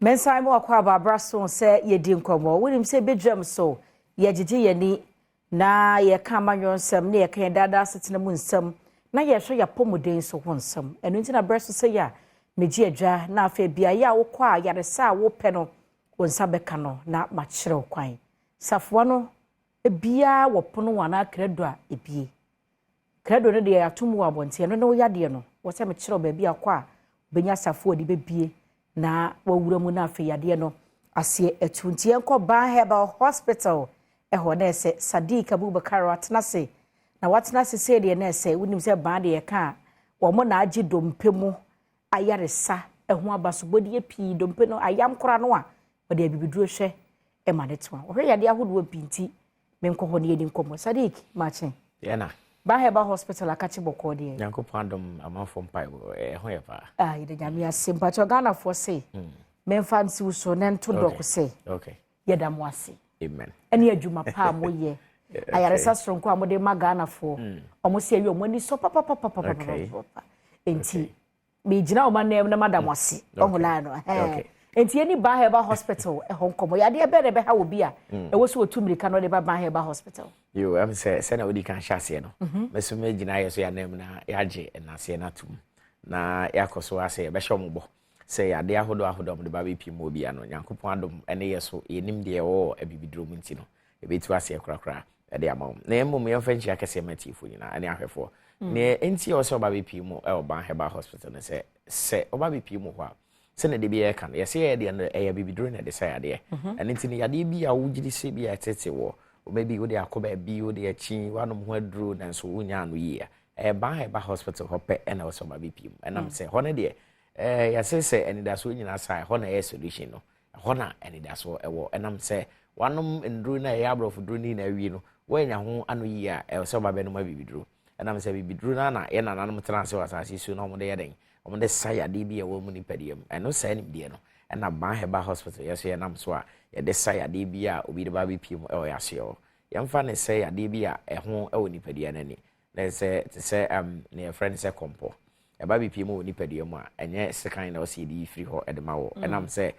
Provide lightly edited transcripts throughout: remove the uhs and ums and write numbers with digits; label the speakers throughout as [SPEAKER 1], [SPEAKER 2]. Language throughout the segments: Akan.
[SPEAKER 1] Mensan mu akɔ ababra so sɛ yɛdi nkɔmmɔ. Wonim sɛ badwam so yɛgyegye yɛni na yɛka amanyɔ nsɛm ne yɛka yɛn daadaa asetena mu nsɛm na yɛhwɛ yɛapɔmuden so ho nsɛm. Ɛno nti na berɛ so sɛ yɛ a megye adwa na afei beaeɛ a wokɔ a yaresa a wopɛ no wo nsa bɛka no na makyerɛ wo kwan. Safoa no biara wɔ pono anaa krado a ebie. Krado no deɛ yɛato mu wɔ abɔnten, ɛno ne wo yadeɛ no. Wɔ sɛ mekyerɛ wo baabi akɔ a wobɛnya safoa de bɛbie na wawura mu na afei yadeɛ no aseɛ atu. Nti yɛnkɔ Ban Herbal Hospital ɛhɔ na ɛsɛ Sadiq Abubakar atena ase na watena ase sɛ deɛ na ɛsɛ wonim sɛ ban deɛ yɛka a wɔn na agye dompe mu ayaresa ɛho abasobɔdeɛ pii. Dompe no ayam kora no a wɔde abibiduro hwɛ ɛma ne toa wɔhwɛ yadeɛ ahodoɔ pii, nti menkɔ hɔ ne yɛdi nkɔmmɔ. Sadiq, makye.
[SPEAKER 2] Yɛna.
[SPEAKER 1] Ban Herbal Hospital akakye bɔkɔɔ deɛ?
[SPEAKER 2] Nyankopɔn adom, amanfoɔ mpaebɔ, ɛho yɛ paa.
[SPEAKER 1] Ah, yɛde Nyame ase. Mpakyɛ, Ghanafoɔ se memfa nsiw so ne nto dɔko sɛ yɛda mo ase
[SPEAKER 2] Amen.
[SPEAKER 1] ɛne adwuma pa a moyɛ, ayaresa soronko a mode ma Ghanafoɔ. Ɔmo sɛ awie, ɔmo ani sɔ papapapapapapa, nti megyina ɔmo anan mu na mada mo ase. Ɔho line no ɛhɛn. Nti yɛni Ban Herbal Hospital ɛhɔ nkɔmmɔ. Yadeɛ bɛɛ na ɛbɛha wɔ bi a ɛwɔ so wɔtu mmirika na ɔde ba Ban Herbal Hospital?
[SPEAKER 2] Yo, sɛ sɛnea wodi kan hyɛ aseɛ no, mɛso mɛgyina yɛ so yɛanam na yɛagye ɛnaseɛ no atom na yɛakɔ so asɛ yɛbɛhyɛ ɔmo bɔ sɛ yadeɛ ahodoɔ ahodoɔ a mode ba bɛpie mu obi ano, Nyankopɔn adom ɛne yɛ so yɛnim deɛ ɛwɔ abibiduro mu, nti no yɛbɛtu aseɛ korakora ɛde ama wo. Na mmom yɛmfa nkyia kɛseɛ ma atiefoɔ nyinaa ɛne ahwɛfoɔ. Neɛ ɛnti a ɛwɔ sɛ ɔba bɛpie mu ɛwɔ Ban Herbal Hospital no sɛ ɔba bɛpie mu hɔ a, sɛne de bi yɛka no, yɛsɛ yɛyɛ deɛ no ɛyɛ bibiduro na ɛde sɛ yadeɛ. Ɛno nti no yadeɛ bi a wogyiri sɛ bi a ɛtete wɔ maybe wode akɔ baabi, wode akyi woanom ho aduro nanso wonya ano yie a, ɛyɛ Ban Herbal Hospital hɔ pɛ ɛna ɛwɔ sɛ ɔba bɛpie mu. Ɛnam sɛ hɔ no deɛ yɛse sɛ anidasoɔ nyinaa sa, ɛhɔ na ɛyɛ solution no, ɛhɔ na anidasoɔ ɛwɔ. Ɛnam sɛ wanom nduro no a ɛyɛ aborɔfo duro no nyinaa awie no, woanya ho ano yie a, ɛwɔ sɛ ɔba bɛnom abibiduro. Ɛnam sɛ bibiduro no na yɛ nananom tena ase wɔ asase so na wɔde yɛ den, wɔde sa yadeɛ bi a ɛwɔ mu nipadua mu. Ɛno saa nimdeɛ no ɛna Ban Herbal Hospital yɛ so yɛnam so a yɛde sa yadeɛ bi a obi de ba bɛpie mu ɛwɔ yɛaseɛ hɔ. Yɛmfa ne sɛ yadeɛ bi a ɛho ɛwɔ nipadua no ani na sɛ te sɛ ne yɛfrɛ no sɛ kɔmpɔ, ɛba bɛpie mu wɔ nipadua mu a, ɛnyɛ sekan na ɔsɛ yɛde yi firi hɔ ɛde ma wɔ. Ɛnam sɛ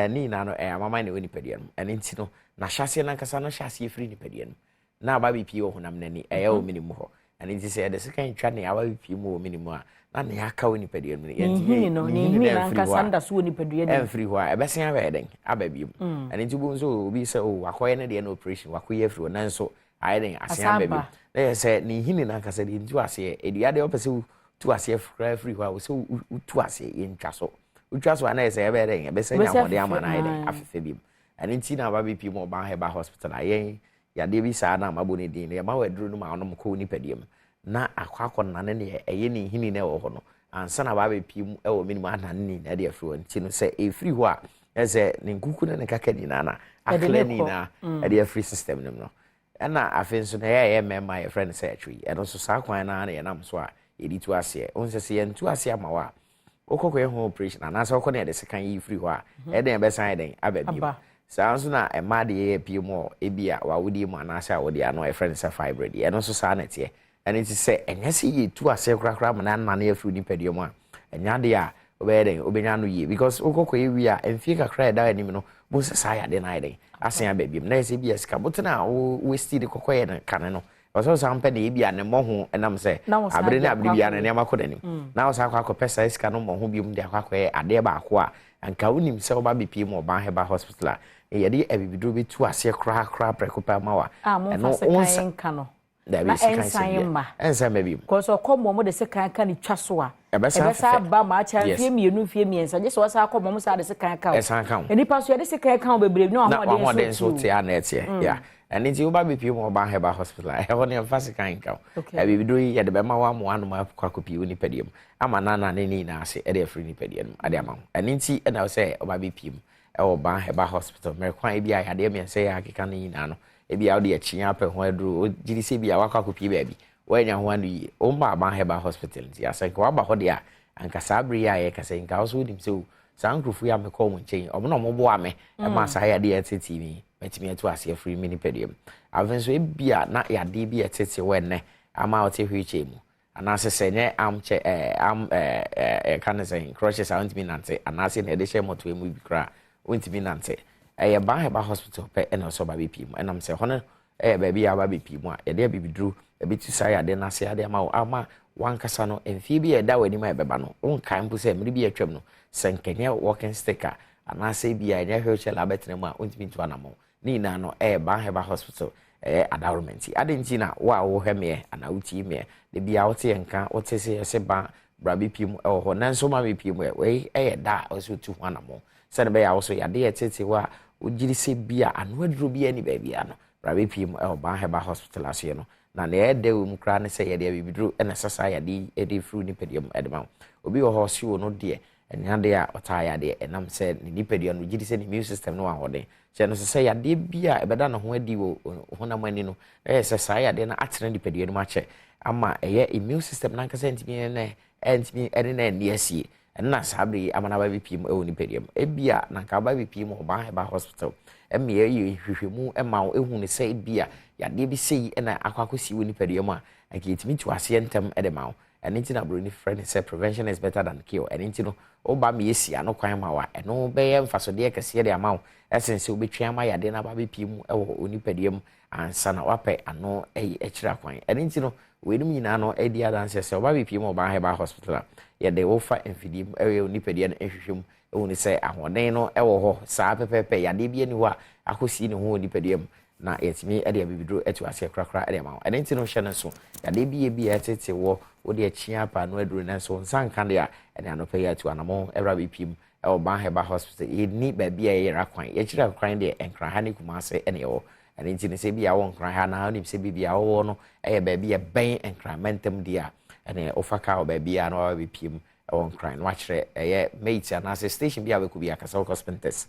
[SPEAKER 2] ne nyinaa no ɛyɛ amaman na ɛwɔ nipadua no mu. Ɛno nti no n'ahyɛseɛ nankasa no hyɛ aseɛ firi nipadua no mu na aba bɛpie wɔ honam n'ani, ɛyɛ wɔ mene mu hɔ. Ɛno nti sɛ yɛde sekan twa ne aba bɛpie mu wɔ mene mu a, na ne aka wɔ nipadua no mu.
[SPEAKER 1] Ne nhini no, ne nhini no ankasa nda so wɔ nipadua no mu.
[SPEAKER 2] Ɛmfiri hɔ a, ɛbɛsen abɛyɛ dɛn aba biom. Ɛno nti wobɛhu sɛ obi sɛ o wakɔyɛ ne deɛ no operation, wakɔyɛ afiri hɔ, nanso ayɛ dɛn asen aba biom. Na yɛ sɛ ne nhini no ankasa deɛ ntu aseɛ. Ɛdua deɛ wopɛ sɛ tu aseɛ koraa firi hɔ a, sɛ wotu aseɛ, yɛntwa so. Wotwa so a, na yɛ sɛ ɛbɛyɛ dɛn, ɛbɛsɛ nya ahoɔden ama no ayɛ dɛn afefɛ biom. Ɛno nti na aba bɛpie mu Ɔban Herbal Hospital a yɛn yadeɛ bi saa na amabɔ ne din no, yɛma wɔ aduro no ma ɔnom kɔ wo nipadua mu na akɔ nane neɛ ɛyɛ ne nhini no ɛwɔ hɔ no ansa na aba bɛpie mu ɛwɔ minimum anane ne nyinaa de afiri hɔ. Nti no sɛ ɛfiri hɔ a, ɛsɛ ne nkuku ne ne kaka nyinaa na akla ne nyinaa ɛde afiri system no mu no. Ɛna afei nso na ɛyɛ mmarima a yɛfrɛ no sɛ atwi, ɛno nso saa kwan no ara na yɛnam so a yɛde tu aseɛ. Wohu sɛ yɛntu aseɛ ama wo a, wokɔkɔyɛ ho operation anaasɛ wokɔ ne yɛde sekan yi firi hɔ a, ɛdɛn ɛbɛsan yɛ dɛn aba bio. Saa nso na mmaa deɛ yɛ pie mu wɔ ebi a wawodeɛ mu anaasɛ awodeɛ ano a yɛfrɛ no sɛ fibroid, ɛno nso saa na ɛteɛ. Ɛno nti sɛ ɛnyɛ sɛ yɛtu aseɛ korakora ma no anane afiri nipadua mu a, ɛnyɛ adeɛ a wobɛyɛ dɛn wobɛnya no yie, because wokɔkɔyɛ wie a, mfie kakra a ɛda anim no bo sɛ saa yadeɛ no ayɛ dɛn asen aba biom. Na ɛsɛ bi a sika botene a wo waste de kɔkɔyɛ no kane no, ɔsɛ wo san pɛ ne ebi a ne mmɔ ho. Ɛnam sɛ abere ne abere biara no nneɛma kɔ n'anim na wo san akɔ akɔpɛ saa sika no mmɔ ho biom de akɔ akɔyɛ adeɛ baako a anka wonim sɛ woba bɛpie mu Ɔban Herbal Hospital a yɛde abibiduro bɛtu aseɛ koraa koraa prɛko pɛ ama wa.
[SPEAKER 1] A momfa sekan nka no?
[SPEAKER 2] Dabi.
[SPEAKER 1] Na
[SPEAKER 2] sekan
[SPEAKER 1] ɛnsan mma?
[SPEAKER 2] Ɛnsan mma biom.
[SPEAKER 1] Kɔsɛ ɔkɔ mu ɔmo de sekan ka ne twa so a,
[SPEAKER 2] ɛbɛsan
[SPEAKER 1] ɛbɛsan aba ma akyɛ mfie 2, mfie 3, gye sɛ wɔsan akɔ mu ɔmo san de sekan ka o.
[SPEAKER 2] Ɛsan ka ho.
[SPEAKER 1] Nipa so yɛde sekan ka ho bebree na
[SPEAKER 2] na
[SPEAKER 1] ɔhoɔden
[SPEAKER 2] ɔhoɔden
[SPEAKER 1] nso
[SPEAKER 2] nso te a na ɛteɛ ya. Ɛno nti woba bɛpie mu Ɔban Herbal Hospital a, ɛhɔ ne yɛmfa sekan nka wo. Abibiduro yi yɛde bɛma wo ama woanom akɔ akɔpie wo nipadua mu ama nana ne ne nyinaa ase ɛde afiri nipadua no mu ade ama wo. Ɛno nti ɛna wo sɛ ɔba bɛpie mu ɛwɔ Ban Herbal Hospital mmerɛ kwan bi a yadeɛ 3 yɛ akeka no nyinaa no, ebi a wode akyinya apɛ ho aduro, wogyiri sɛ bi a wakɔ akɔpie baabi woanya ho ano yie, womba Ban Herbal Hospital. Nti asɛ nka waba hɔ deɛ a, anka saa bere yi a yɛkasa yi, nka wo so wonim sɛ o saa nkurɔfoɔ yi a mekɔɔ mo nkyɛn, ɔmo na ɔmo boa me ɛma saa yadeɛ ɛtete mi mɛtumi atu aseɛ firi me nipadua mu. Afei nso ebia na yadeɛ bi ɛtete wɔ ɛnnɛ ama wote wheelchair mu, anaasɛ sɛ nyɛ armchair arm ɛɛ ɛɛ ɛka ne sɛn, crutches a wontumi nante, anaasɛ na yɛde hyɛ mmɔtoa mu bi koraa. Wontumi nante. Ɛyɛ Ban Herbal Hospital pɛ ɛna ɔsɛ ɔba bɛpie mu. Ɛnam sɛ hɔ no ɛyɛ baabi a aba bɛpie mu a yɛde abibiduro ɛbɛtu saa yadeɛ no ase ade ama wo, ama wankasa no mfie bi a ɛda w'anim a ɛbɛba no, wonkae mpo sɛ mmere bi atwam no sɛ nkɛnyɛ walking stick a anaasɛ bi a ɛnyɛ wheelchair la abɛtena mu a wontumi ntu anammɔn. Ne nyinaa no ɛyɛ Ban Herbal Hospital ɛyɛ adaworoma. Nti ade nti na wo a wohwɛ meɛ anaa wotie meɛ de bia wote yɛn nka, wote sɛ yɛsɛ ban bra bɛpie mu ɛwɔ hɔ, nanso ma bɛpie mu ɛ, wei ɛyɛ da a ɔsɛ wotu ho anammɔn sɛne bɛyɛ a wo so yadeɛ ɛtete hɔ a wogyiri sɛ bi a ano aduro bi ani baabi a no, bra bɛpie mu ɛwɔ Ban Herbal Hospital aseɛ no. Na nea ɛyɛ wɔ mu koraa ne sɛ yɛde abibiduro ɛna ɛsɛ saa yadeɛ yi ɛde firi nipadua mu ɛde ma wo. Obi wɔ hɔ, ɔsi wɔ no deɛ ɛnya deɛ a ɔtaa yadeɛ, ɛnam sɛ ne nipadua no gyiri sɛ ne immune system no wɔ ahoɔden kyɛ no, sɛ yadeɛ bi a ɛbɛda ne ho adi wɔ honam ani no, ɛyɛ sɛ saa yadeɛ no atena nipadua no mu akyɛ ama ɛyɛ immune system nankasa ntumi ɛnɛ ɛntumi ɛne na ɛni asie. Ɛnna saa bere yi ama no aba bɛpie mu ɛwɔ nipadua mu. Ebia na nka aba bɛpie mu wɔ Ban Herbal Hospital ɛma yɛyɛ nhwehwɛmu ɛma wo ehu ne sɛ ebia yadeɛ bi sei ɛna akɔ akɔsi wɔ nipadua mu a, nka yɛtumi tu aseɛ ntɛm ɛde ma wo. Ɛno nti na buroni frɛ no sɛ "prevention is better than cure". Ɛno nti no, woba ma yɛsi ano kwan ma wo a, ɛno bɛyɛ mfasodeɛ kɛseɛ de ama wo ɛsen sɛ wobɛtwe ama yadeɛ no aba bɛpie mu ɛwɔ onipadua mu ansa na wapɛ ano ɛyi akyiri akwan. Ɛno nti no, weinom nyinaa no ɛdi adanseɛ sɛ ɔba bɛpie mu ɔbaa Herbal Hospital a, yɛde wofa mfidie mu ɛyɛ onipadua no nhwehwɛ mu, ɛhu ne sɛ ahoɔden no ɛwɔ hɔ saa pɛpɛɛpɛ, yadeɛ bi ani hɔ a akɔsi ne ho wɔ nipadua mu, na yɛtumi ɛde abibiduro ɛto aseɛ korakora ɛde ama wo. Ɛno nti no, hyɛ no so, yadeɛ bi yɛ bi a ɛtete wɔ wode akyi apa ano aduro nanso nsa nka deɛ a, ɛne anɔpɛ yi atu anammɔn ɛwura bɛpie mu ɛwɔ Ban Herbal Hospital. Yɛni baabi a yɛyɛra kwan, yɛkyerɛ kwan deɛ Nkran ha ne Kumase ɛne ɛwɔ. Ɛno nti no, sɛ bi a wɔ Nkran ha na wonim sɛ biribi a wɔwɔ no ɛyɛ baabi a ɛbɛn Nkran mantam deɛ a, ɛne wofa kaa wɔ baabi a na waba bɛpie mu ɛwɔ Nkran na wakyerɛ ɛyɛ mate anaasɛ station bi a wobɛkɔ bi akasa wokɔ Spintex.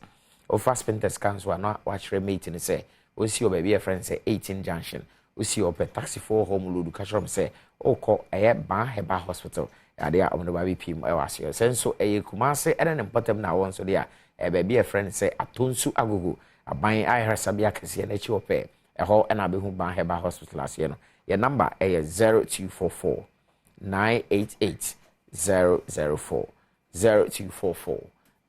[SPEAKER 2] Wofa Spintex ka nso a, na wakyerɛ mate no sɛ wosi wɔ baabi a yɛfrɛ no sɛ 18 Junction. Wosi ɔpɛ taxifoɔ hɔ mu lodu, ka kyerɛ m sɛ wokɔ ɛyɛ Ban Herbal Hospital adeɛ a ɔmo de ba bɛpie mu ɛwɔ aseɛ. Sɛ nso ɛyɛ Kumase ɛne ne mpɔtam na awɔ nso deɛ a, ɛyɛ baabi a yɛfrɛ no sɛ Atonsu Agogo aban ayaresabea kɛseɛ n'akyi hɔ pɛɛ, ɛhɔ ɛna abɛhu Ban Herbal Hospital aseɛ no. Yɛ number ɛyɛ 0244 988 004, 0244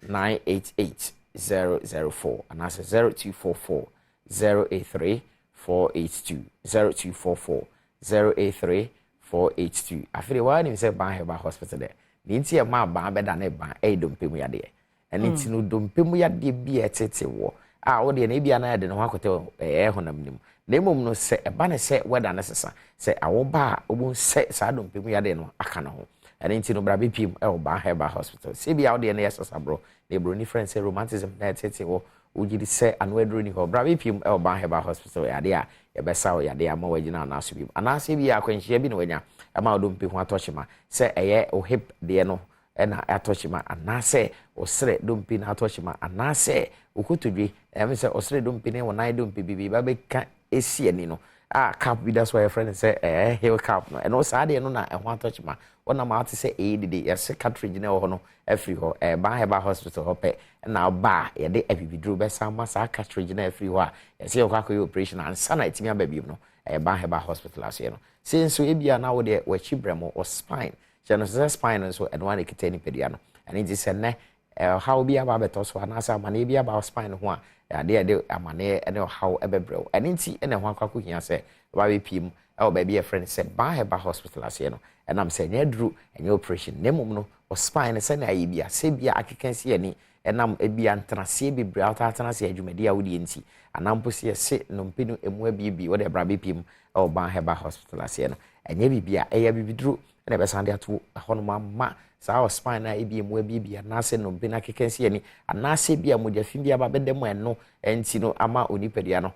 [SPEAKER 2] 988 004, anaasɛ 0244 083 482, 0244 083 482. Afei deɛ, wɔn anim sɛ Ban Herbal Hospital dɛ ne nti ɛma ban bɛda ne ban ɛyɛ dompe mu yadeɛ. Ɛne nti no, dompe mu yadeɛ bi a ɛtete wɔ a wodeɛ no, ebia na yɛde ne ho akɔtɛ ɛyɛ honam nim, na mmom no sɛ ɛba ne sɛ wɛda ne sesa sɛ awɔ ba a, wobɛhu sɛ saa dompe mu yadeɛ no aka ne ho. Ɛne nti no, bra bɛpiem ɛwɔ Ban Herbal Hospital. Sɛ bia wodeɛ no yɛ sasaborɔ na eburoni frɛ no sɛ rheumatism na ɛtete wɔ, wogye di sɛ ano aduro ni hɔ, bra bɛpiem ɛwɔ Ban Herbal Hospital. Yadeɛ a yɛbɛsa wo yadeɛ ama wagyina anaso bi, anaasɛ bi akwanhyia bi na wanya ɛma wo dompe ho atɔ kyema, sɛ ɛyɛ wo hip deɛ no ɛna atɔ kyema, anaasɛ ɔsrɛ dompe no atɔ kyema, anaasɛ okotodwe ɛm sɛ ɔsrɛ dompe ne wɔnan dompe bibi ba bɛka esi ani no a, cap bi da so a yɛfrɛ no sɛ ɛyɛ heel cap no, ɛno saa deɛ no na ɛho atɔ kyema, wɔnam ate sɛ ɛyɛ dede, yɛsɛ cartilage no ɛwɔ hɔ no afiri hɔ. Ban Herbal Hospital hɔ pɛ ɛna ɔba a yɛde abibiduro bɛsan ma saa cartilage no afiri hɔ a yɛsɛ yɛkɔ akɔyɛ operation ansa na ɛtumi aba biom no. Ɛyɛ Ban Herbal Hospital aseɛ no. Sɛ nso ebia na wo deɛ wɔakyi brɛ mo wɔ spine, kyerɛ no sɛ spine no nso ɛno ara na ɛkita nipadua no. Ɛno nti sɛ nnɛ ɔhaw bi aba abɛtɔ so anaasɛ amaneɛ bi aba spine ho a, adeɛ a yɛde amaneɛ ne ɔhaw ɛbɛbrɛ wo. Ɛno nti ɛna ɛho akɔ akɔhia sɛ ɔba bɛpie mu ɛwɔ baabi a yɛfrɛ no sɛ Ban Herbal Hospital aseɛ no. Ɛnam sɛ ɛnyɛ aduro, ɛnyɛ operation, na mmom no wɔ spine no sɛnea ayɛ bi a sɛ bi a akeka si ani ɛnam ebi a ntenaseɛ bebree a wɔtaa ase adwumadi a wodie nti, anaa mpo sɛ yɛse nnompe no emu abiebie, wɔde ɛbra bɛpie mu ɛwɔ Ban Herbal Hospital aseɛ no. Ɛnyɛ biribi a ɛyɛ bibiduro ɛna ɛbɛsan de ato ɛhɔnom ama saa wɔ spine na ebi emu abiebie anaasɛ nnompe no akeka si ani anaasɛ bi a mogya fi bi aba bɛda mu, ɛno ɛnti no ama onipadua no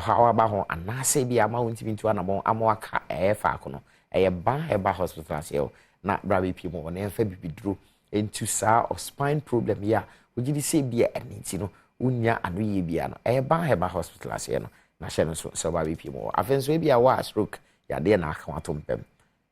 [SPEAKER 2] haw aba ho, anaasɛ bi ama wontumi ntu anammɔn ama waka ɛyɛ faako no, ɛyɛ Ban Herbal Hospital aseɛ hɔ na bra bɛpie mu hɔ na yɛmfa bibiduro ntu saa spine problem yi a wogye di sɛ bi a ɛne nti no wonya ano yie bia no. Ɛyɛ Ban Herbal Hospital aseɛ no na hyɛ no nso sɛ ɔba bɛpie mu hɔ. Afei nso ebi a wɔ a stroke yadeɛ na aka wato mpam,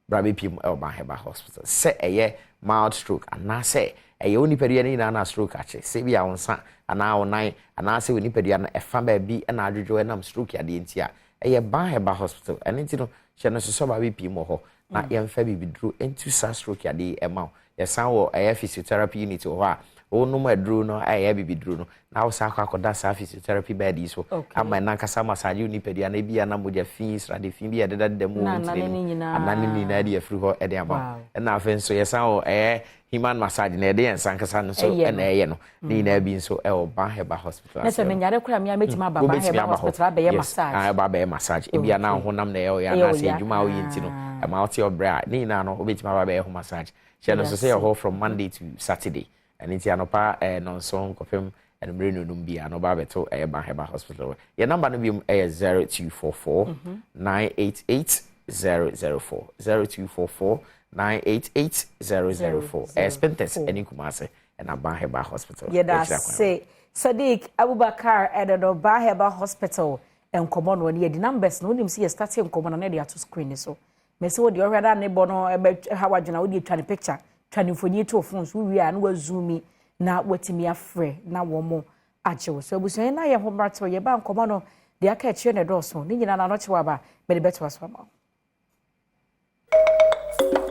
[SPEAKER 2] bra bɛpie mu ɛwɔ Ban Herbal Hospital. Sɛ ɛyɛ mild stroke anaasɛ ɛyɛ wo nipadua no nyinaa na stroke akye, sɛ bi a wo nsa anaa wo nan anaasɛ wo nipadua no ɛfa baabi ɛna adwodwo ɛnam stroke yadeɛ nti a, ɛyɛ Ban Herbal Hospital. Ɛno nti no, hyɛ no nso sɛ ɔba bɛpie mu wɔ hɔ na yɛmfa bibiduro ntu saa stroke yadeɛ yi ɛma wo. Yɛsan wɔ ɛyɛ physiotherapy unit wɔ hɔ a Wonom aduro no a ɛyɛ abibiduro no na wosan akɔ akɔda saa physiotherapy bed yi so ama ɛno ankasa massage wo nipadua no, ebia na mogya fi, srade fi bi a ɛdedadeda mu wɔ wo ntini mu anaa ne nyinaa de afiri hɔ de ama wo. Ɛna afei nso yɛsan wɔ ɛyɛ human massage na yɛde yɛn nsa ankasa no nso ɛna ɛyɛ no ne nyinaa bi nso ɛwɔ Ban Herbal Hospital.
[SPEAKER 1] Na sɛ menyare koraa mea mɛtumi aba Ban Herbal Hospital abɛyɛ massage?
[SPEAKER 2] Ɛba abɛyɛ massage. Ebia na wo honam na ɛyɛ ɔyɛ anaasɛ adwuma a woyɛ nti no ɛma wote ɔbrɛ a, ne nyinaa no wobɛtumi aba abɛyɛ ho massage. Hyɛ no nso sɛ yɛwɔ hɔ from Monday to Saturday. Ɛno nti anɔpa nnɔnson kɔpem anwummere nnonum biara no woba abɛto ɛyɛ Ban Herbal Hospital hɔ. Yɛn number no biom ɛyɛ 0244 988 004, 0244 988 004. Ɛyɛ Spintex ɛne Kumasi ɛna Ban Herbal Hospital.
[SPEAKER 1] Yɛda ase Sadiq Abubakar ɛde no Ban Herbal Hospital nkɔmmɔ no ɛne yɛdi numbers no, wonim sɛ yɛ starte nkɔmmɔ no na yɛde ato screen no so. Mese wo deɛ ɔhwɛ na ne bɔ no ɛbɛ ha wadwena, wo deɛ twa ne picture, twa ne mfonyin to phone so, wowie a na wazoom na watumi afrɛ na wɔn agye wo so. Abusua yi na yɛ ho mmarato, yɛba nkɔmmɔ no deɛ aka akyire na ɛdɔɔso ne nyinaa na ano kyew aba mede bɛtoa so ama wo.